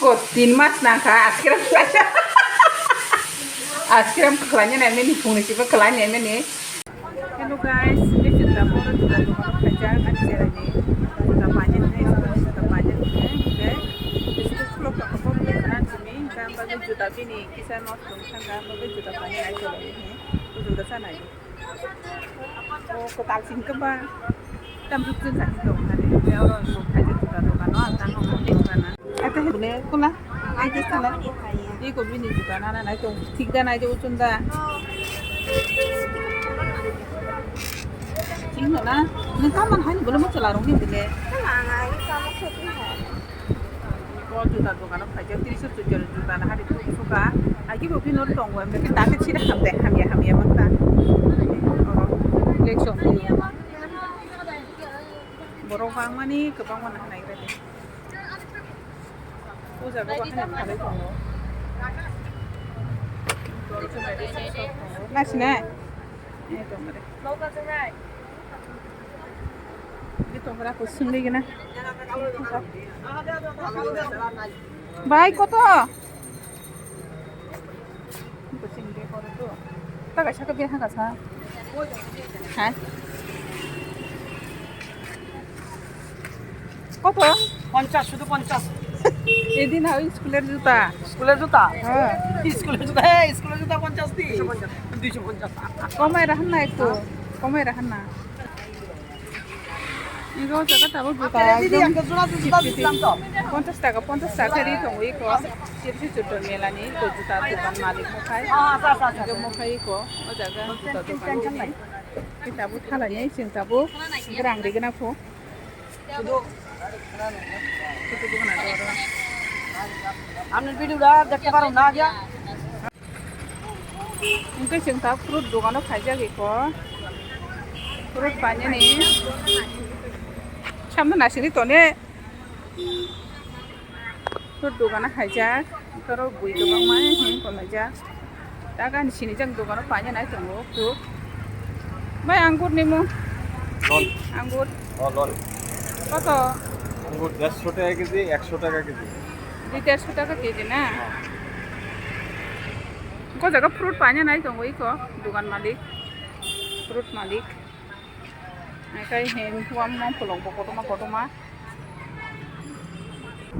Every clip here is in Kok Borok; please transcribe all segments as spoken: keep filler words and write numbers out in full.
Ko tin mas nangkha, askram khlaina. Askram khlaina naimani, phungni sibo khlai naimani. Hello guys, tei chwng da boro juda dogano phaijak, ani cherani juda painani, juda painani, hwnkhe school khulok tongkha, bo wngkha simi, hwnkhe ang bagwi juda bini kisa nosto wngkha, ang bagwi juda painani, o juda chanai. O kwtal sini kwbang. Tam ruk chwng sakhe tong thani. Tei oro bo khaijak juda dogano ang tang hokhe tei juda na. Ate hune kula. Ai te sala. Iko bini juda na na nai tong. Thik da nai de uchun da. Ching no na. Nang kaman hani bolo mo chala rong ni bile. Kaman ai kaman soti hai. O juda dogano phaijak, tris sottor juda na hari tuk suka. Agi bo bini tongo, emne ta ke chira hamde, hamya, hamya manta. Oro, election. Borok bangmani, kwbangma na hanai gra de. O jaga bo hanai phalai tongo. Borok se bai de sok sok tongo. Nasi na? Eh, tong de. Di tong ra ko sung de gina. Bai, koto? Kucing de koro tu. Ta kaisa ke biha kasa. Ha? Koto? পঞ্চাশ, শুধু পঞ্চাশ। Edin ha school er juta. স্কুলের জুতা? হ্যাঁ। স্কুলের জুতা, হ্যাঁ, স্কুলের জুতা পঞ্চাশ দি। দুইশো পঞ্চাশ। কমাই রাখেন না একটু, কমাই রাখেন না। Ego jaga tabuk juta. Dibi, ekdom একটা জোড়া জুতা দিছিলাম তো। পঞ্চাশ টাকা, পঞ্চাশ টাকা ri tongo iko. Chirsi chutur melani iko juta dogan malik mokhai. আচ্ছা, আচ্ছা, আচ্ছা। Ego mokhai iko, o jaga juta dogan tension nai. Tabuk thalani chwng tabuk grang rigna pho. শুধু আপনার ভিডিওটা দেখতে পারো না আগে। Hwnkhe chwng ta fruit dogano phaijak iko. Fruit painani. Samno nasini tone. Fruit dogano phaijak. Toro bui kwbangma hwnwi tonglaijak. Taga ni sinijak dogano paina nai tongo fruit. Bai angur ni mung. Lol. Angur. Oh, lol. Koto? আঙ্গুর দেড়শো টাকা কেজি, একশো টাকা KG. Di dersho taka keji na? Ko jaga fruit paina nai tongo iko, dogan malik, fruit malik. Akai hem huam mom polok bo kotorma kotorma.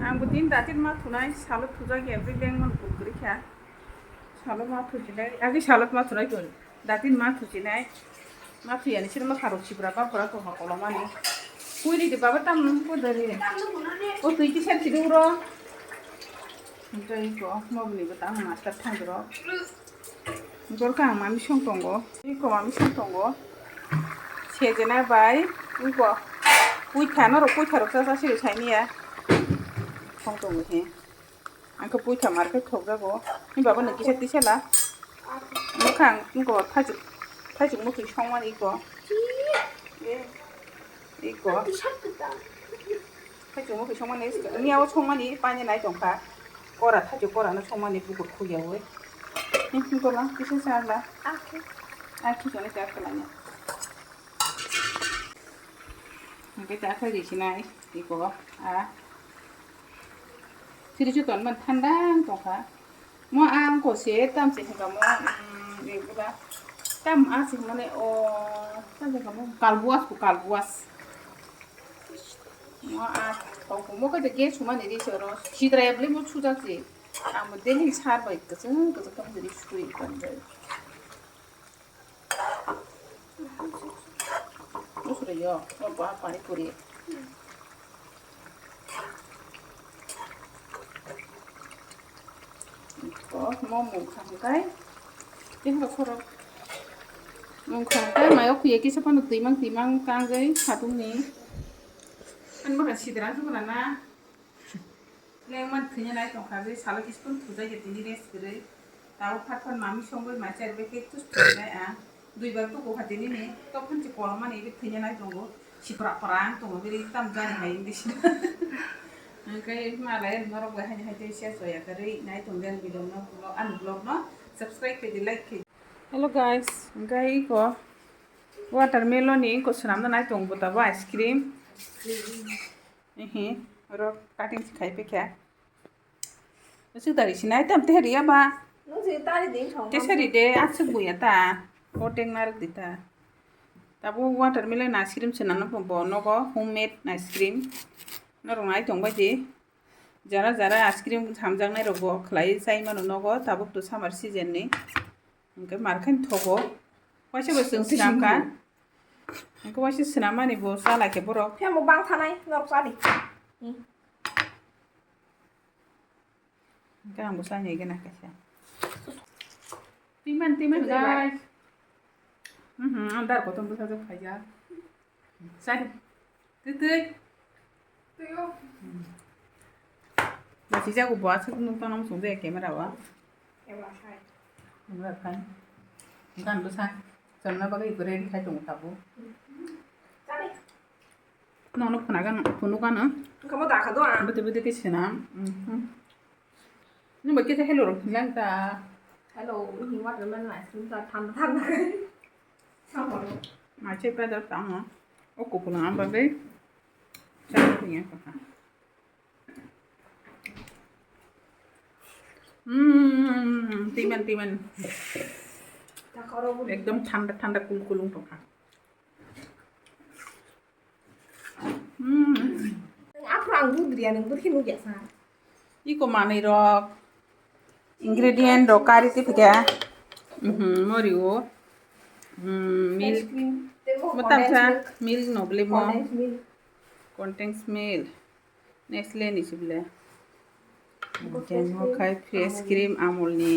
Ang bo din datin ma thunai, salo thujak ya, bri leng man kul kuri kha. Salo ma thujinai, agi salo ma thunai tun. Datin ma thujinai. Ma thuyani sini ma kharok sibra ba bora tongkha kolomani. Puri de baba tam nung ko dari. O tui kisa kidung ro. Jai ko mobni bo tang master thang ro. Jor ka mami song tongo. Iko mami song tongo. Sejena bai. Iko. Pui thano ro pui tharok sa sa siri saini ya. Song tongo he. Ang khe puitha mar khe thokjago. Ni baba ni kisa tisala. Mwkhang iko thaichuk, thaichuk mwkhwi songmani iko. Iko. Thaichuk mwkhwi songmani. Ni abo songmani pani nai tongkha. Kora thaichuk kora no songmani bukur khuya oi. Ni iko na kisa sala. Akhi. Akhi jone kya kala ni. Hingke ta khe risinai iko a. Siri se tonmani thanda wng tongkha. Mo ang ko se tam se hingka mo, mm, iko ba tam a se mane o tam se hingka mo kalbuas ko kalbuas. Mo a tongkho mo khe de gas humani ri se oro sidra ya bwlai mo sujak se. Ang bo daily sar bai kwchwng kwchwng tong ri sui tong bai. Usra yo, o ba pani puri. Ko mo mung kham kai. Tin ba khoro. Mung kham kai mayo khuye kisa pano timang timang kang gai satung ni. An ba sidra su na na. Lengmani thwina nai tongkha, je salo kiskon thujai ya tini rest kwrwi. Tabuk phat phat mami songwi mai chai rwbai khe tus thwinai ang. Duibar tuku kha tini ni, tokhan se kolomani ibe thwina nai tongo. Sipra pra ang tongo, bini tam jani hai wngwi sina. Hwnkhe malai norok bai haini hai tei share soya kwrwi nai tong jani video no, ani vlog no subscribe khe di, like khe di. Hello guys, hwnkhe iko watermelon ni iko swnamna nai tongo bo tabuk ice cream. Ehe, oro cutting se khai paikha. Aswk dari sinai tam te riya ba. Nung si tari din thong. Te sari de aswk buya ta. Kotek narwk di ta. Tabo watermelon ice cream swnam no bo nogo, homemade ice cream. Norok nai tong bai di. Jara jara ice cream hamjaknai rok bo khlai chai mano nogo, tabuk to summer season ni. Hwnkhe mar khe thogo. Waisa bo chwng swnam kha. Hwnkhe waisa swnam mani bo chala khe borok. Phiya mo bang thanai norok cha di. Hmm. Hwnkhe ang bo cha ni gana kaisa. Timan, timan, guys. Mhm, ang dar kotor bwsa jok khaijak. Cha di. Twi twi. Twi o. Basi jago bo aswk nung tongna muchung de camera o. Camera khai. Camera khai. Gan bwsa. Chwngna bagwi ready khai tongo tabuk. Chani. Nono phuna gano, phunu gano. Wngkha bo dakha do ang. Bwtwi bwtwi khe swnam. Mhm. Nung bai kisa hello rok hinlang ta. Hello, ini watermelon ice cream ta thanda thanda. Samaro. Mai che pada tang. O kupulung amba be. Chang punya kaka. Hmm, timan timan. Ekdom thanda thanda kul kulung tongkha. Hmm. Aphuru ang budriya nung burkhe nukya sa. Iko manwi rok, ingredient rok kari twi phikha. Mhm, mori o. Hmm, milk. Ice cream. Tei mo Mo tamsa condensed milk. Milk no bele mo. Condensed milk. Condensed milk. Nestle ni se bele. Bo Jeng fresh ho cream, khai fresh Amul ni. Cream Amul ni.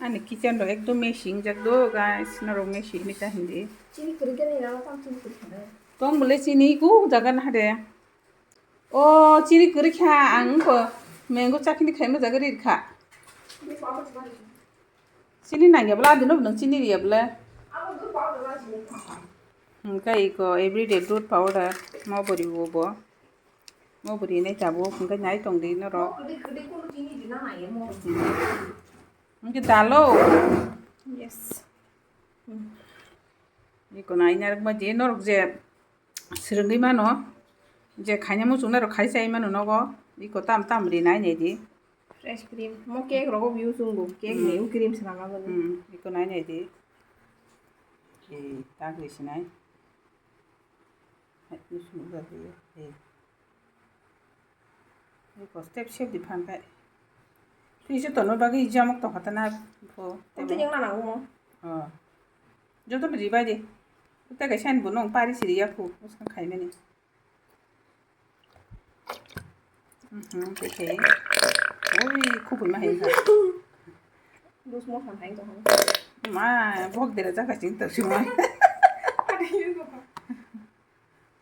Ani kitchen rok ekdom messy wngjak do, guys. Norok messy hinwi ta hindi. Chini kwrwi khe nini rano tamo chini kwrwi khe nai. Tong bole chini ku jaga na hade. O chini kwrwi kha ang ko mango chakni khaima jaga ri kha. Chini nangya bwla adino bwnang chini riya bwla. Hwnkhe iko everyday dudh powder mo bwrwi bo bo. Mo bwrwi nai tabuk hwnkhe nai tongdi norok. Hwnkhe dalo. Yes. Iko nai narwkma je norok je swrwngwi mano, je khaina muchungnairok khai chai mano nogo, iko tam tam rinai nai di. Fresh cream. Mo cake rogo view chwng bo. Cake Hmm. ni cream swnam mani. Hmm, iko nai nai di. Ei, tak ri sinai. Hai, ni sunu ba di. Ei. Iko step step di phan kai. Twi se tono bagwi jamok tong kha ta na pho. Tei yang na nango mo. Oh. Joto ni ri bai di. Tei kaisa ni bo nong pari siri ya khu. Uskang khai mani. Mhm, tei khe. Oi, khubui ma hai kha. Dos mo san hai to. Ma, bok dera jaga ching to sima.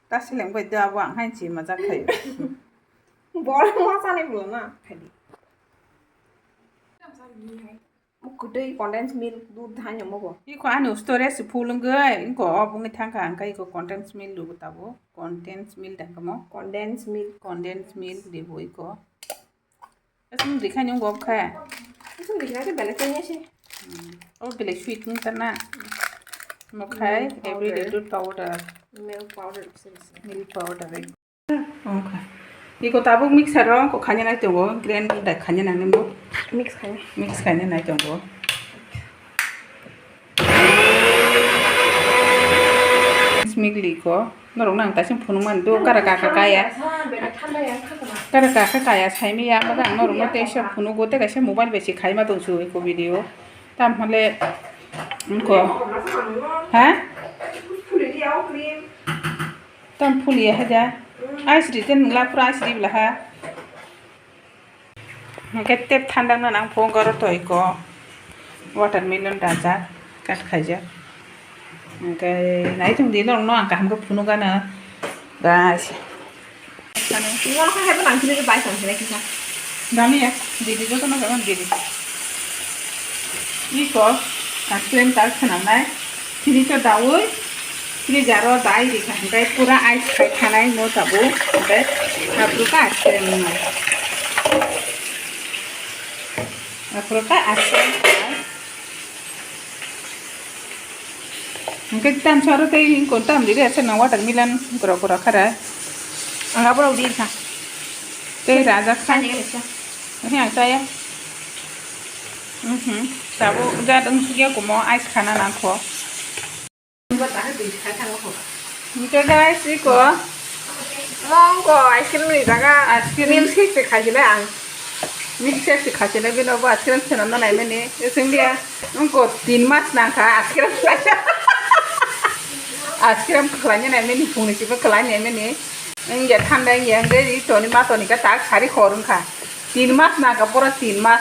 Ta seleng bai da bo ang hai chi ma jak khai. Bor ma sa ni bo na. Khai di. Kwtwi condensed milk, dudh, hai namo bo. Iko ani storage full wngwi, iko obo wngwi thangkha, hwnkhe iko condensed milk rwgo tabuk. Condensed milk da kamo? Condensed milk. Condensed milk rwgo iko. Aswng rikha ni wngkha. Aswng rikha khe belai tanya se. Hmm. O belai sweet wngkha na. Omo khai Milk powder. Everyday dudh powder. Milk powder, sorry, sorry. Milk powder. Omo kha. Iko tabuk mixer o ko khanya nai tongo, grind da khanya nang nimo. Mix khanya. Mix khanya nai tongo. Mix migli ko. Norok nang taising phunuk man do kara kaka kaya. Kara kaka kaya saimi ya baga norok no teisa phunuk go te kaisa mobile bai se khaima tong su iko video. Tam hole ko. Ha? Tam phuli ya haja. Ice ri ten la pura ice ri bla ha. Hwnkhe tep thandang nang phone goro toi ko. Watermelon dajak cut khaijak. Hwnkhe nai thung di norok no ang kaham khe phunuk gana. Guys. Nang khe hebo nang phili bai tong phili kisa. Dami ya, didi joto no jaman didi. Iko, ice cream tar khwnamnai. Fridge o daui, freezer o dai rikha, hwnkhe pura ice khai thanai no tabuk, hwnkhe aphuru khe ice cream wngnai. Aphuru khe ice cream khai. Hwnkhe tamsa aro tei wngkha tamni rw aswk nang watermelon gura gura khara. Ang aborok di kha. Tei rajak kha. Ani khe sa. He ang chaya. Mhm. Tabuk jat wng sukya kumo ice khana nangkho. Hingke guys, iko. Mongko ice cream ni jaga. Ice cream. Milkshake se khaisile ang. Milkshake se khaisile bino bo ice cream swnamna naimani. Sing dia. Wngko tin mas nangkha ice cream khlaina. Ice cream khlaina naimani, phungni sibo khlai naimani. Wngya thanda wngya, wngde ri toni ma toni ka tak sari khor wngkha. Tin mas nangkha, pura tin mas.